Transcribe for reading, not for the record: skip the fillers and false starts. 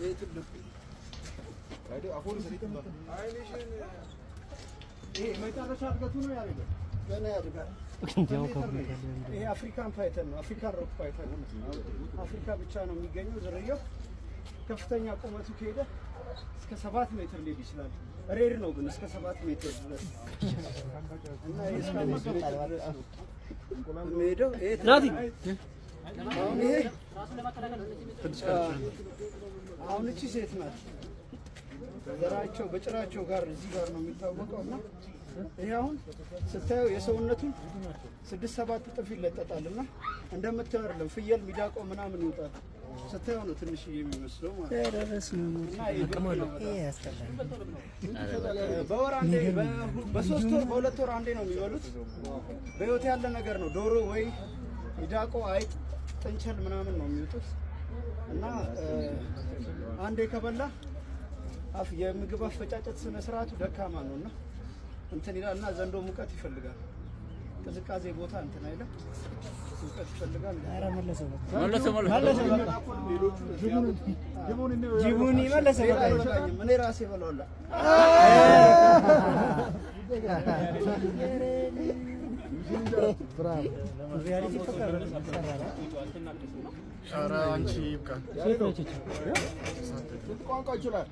ይሄ ትልቁ። ይሄ መጨረሻ እድገቱ ነው ያደርገው። ገና ያድጋል። እንዲያው ከብዶታል። ይሄ African python ነው። African rock python ነው። አፍሪካ ብቻ ነው የሚገኘው። ዝርያው ከፍተኛ ቁመቱ ከሄደ እስከ 7 ሜትር ሊሄድ ይችላል። Rare ነው ግን እስከ 7 ሜትር ድረስ እና ይሄ እስከ 5 ሜትር ድረስ ነው የሚሄደው። ይሄ ናቲ። አሁን ይሄ አሁን እቺ ሴት ናት። ዘራቸው በጭራቸው ጋር እዚህ ጋር ነው የሚታወቀው እና ይሄ አሁን ስታየው የሰውነቱን 6-7 እጥፍ ይለጠጣል እና እንደምታየው አይደለም። ፍየል፣ ሚዳቆ ምናምን ይወጣል። ስታየው ነው ትንሽ የሚመስለው ማለት ነው። እና ይሄ ብርቅ ነው በጣም። በወር አንዴ፣ በ3 ወር፣ በ2 ወር አንዴ ነው የሚበሉት። በህይወት ያለ ነገር ነው። ዶሮ ወይ ሚዳቆ፣ አይጥ፣ ጥንቸል ምናምን ነው የሚወጡት እና አንዴ ከበላ አፍ የምግብ አፈጫጨት ስነ ስርዓቱ ደካማ ነው እና እንትን ይላል እና ዘንዶ ሙቀት ይፈልጋል። ቅዝቃዜ ቦታ እንትን አይልም። ሙቀት ይፈልጋል። መለሰው። ጅቡን መለሰው። ሌላ አይበላኝም። እኔ ራሴ እበላዋለሁ። ኧረ አንቺ ይብቃል። ቋንቋ ይችላል።